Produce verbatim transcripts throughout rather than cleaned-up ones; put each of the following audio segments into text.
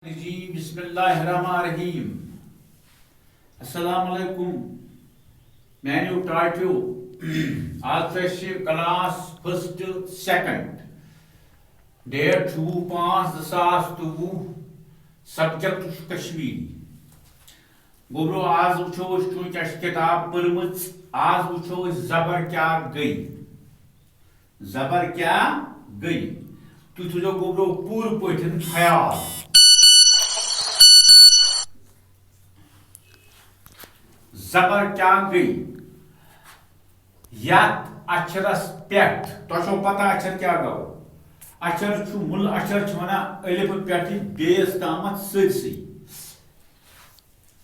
الرجیم۔ بسم اللہ الرحمن الرحیم۔ السلام علیکم میانیو ٹاٹھیو۔ آز چھُ اَسہِ کلاس فسٹ سیکنڈ، ڈیٹ چھُ وُہ پانٛژھ زٕ ساس تہٕ وُہ، سبجیکٹ چھُ کشمیری۔ گوٚبرو، آز وٕچھو أسۍ، چوٗنٛکہِ اَسہِ چھِ کِتاب پٔرمٕژ، آز وٕچھو أسۍ زبر کیٛاہ گٔے۔ زبر کیٛاہ گٔے؟ تُہۍ تھٲیزیو گوٚبرو پوٗرٕ پٲٹھۍ خیال۔ زبر کیٛاہ گٔے؟ یتھ اچھرس پٮ۪ٹھ، تۄہہِ چھو پتہ اچھر کیٛاہ گوٚو؟ اچھر چھُ، مُل اچھر چھِ ونان الفہٕ پٮ۪ٹھٕ بیٚیِس تامَتھ سٲرسٕے۔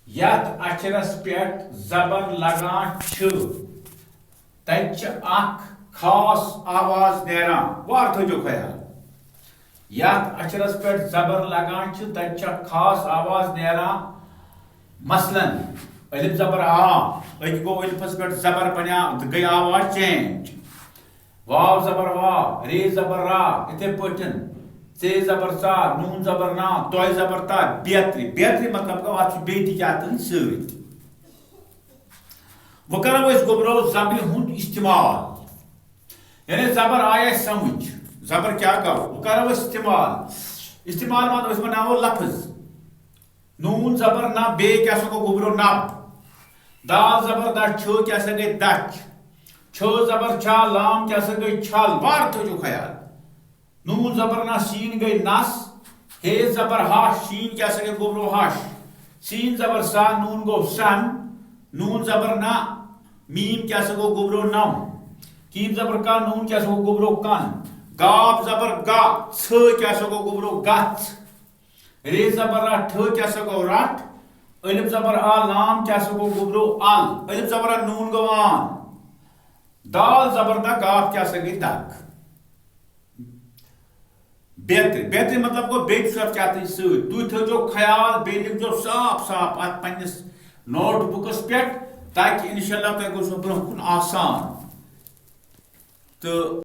یتھ اچھرس پٮ۪ٹھ زبر لگان چھِ، تتہِ چھِ اکھ خاص آواز نیران۔ وارٕ تھٲیزیو خیال۔ یتھ اچھرس پٮ۪ٹھ زبر لگان چھِ، تتہِ چھِ اکھ خاص آواز نیران۔ مثلاً، الف زبر آ، أکۍ گوٚو الفس پٮ۪ٹھ زبر بنیٛا-، گٔے آواز چینج۔ واو زبر وا، رے زبر را، اِتھے پٲٹھۍ ژے زبر ژا، نوٗن زبر نا، تۄہہِ زبر تا، بیترِ۔ بیترِ مطلب گوٚو، اتھ چھُ بیٚیہِ تہِ کیٛاہ تام سۭتۍ۔ وۄنۍ کرو أسۍ گوٚبرو زبرِ ہُنٛد استعمال۔ یعنی زبر آیہِ اَسہِ سمجھ، زبر کیٛاہ گوٚو؟ وۄنۍ کرو أسۍ استعمال۔ استعمال مطلب أسۍ بناوو لفظ۔ نوٗن زبر نہ، بے کیٛاہ سا گوٚو گوٚبرو؟ نب۔ دال زبر دَ، چھٲ کیٛاہ سا گٔے؟ دَچھ۔ چھٲ زبر چھا، لام کیٛاہ سا گٔے؟ چھل۔ وارٕ تھٲیزیو خیال۔ نوٗن زبر نہ، سیٖن گٔے نس۔ ہے زبر ہا، شیٖن کیٛاہ سا گٔے گوٚبرو؟ ہش۔ سیٖن زبر سا، نوٗن گوٚو سن۔ نوٗن زبر نہ، میٖم کیٛاہ سا گوٚو گوٚبرو؟ نم۔ کیٖم زبر کا، نوٗن کیٛاہ سا گوٚو گوٚبرو؟ کن۔ گاف زبر گا، ژھٲ کیٛاہ سا گوٚو گوٚبرو؟ گژھ۔ رے زبر را، ٹھٲ کیٛاہ سا گوٚو؟ رٹھ۔ الف زبر آ، لام کیٛاہ سا گوٚو گوٚبرو؟ ال۔ الف زبر آ، نوٗن گوٚو آن۔ دال زبر دَ، گاف کیٛاہ سا گٔے؟ دَگ۔ بیترِ۔ بیترِ مطلب گوٚو بیٚیہِ چھُ اَتھ کیٛاہ تام سۭتۍ۔ تُہۍ تھٲیزیو خیال، بیٚیہِ لیکھزیو صاف صاف اَتھ پنٛنِس نوٹ بُکَس پٮ۪ٹھ، تاکہِ اِنشاء اللہ تۄہہِ گوٚژھو برٛونٛہہ کُن آسان۔ تہٕ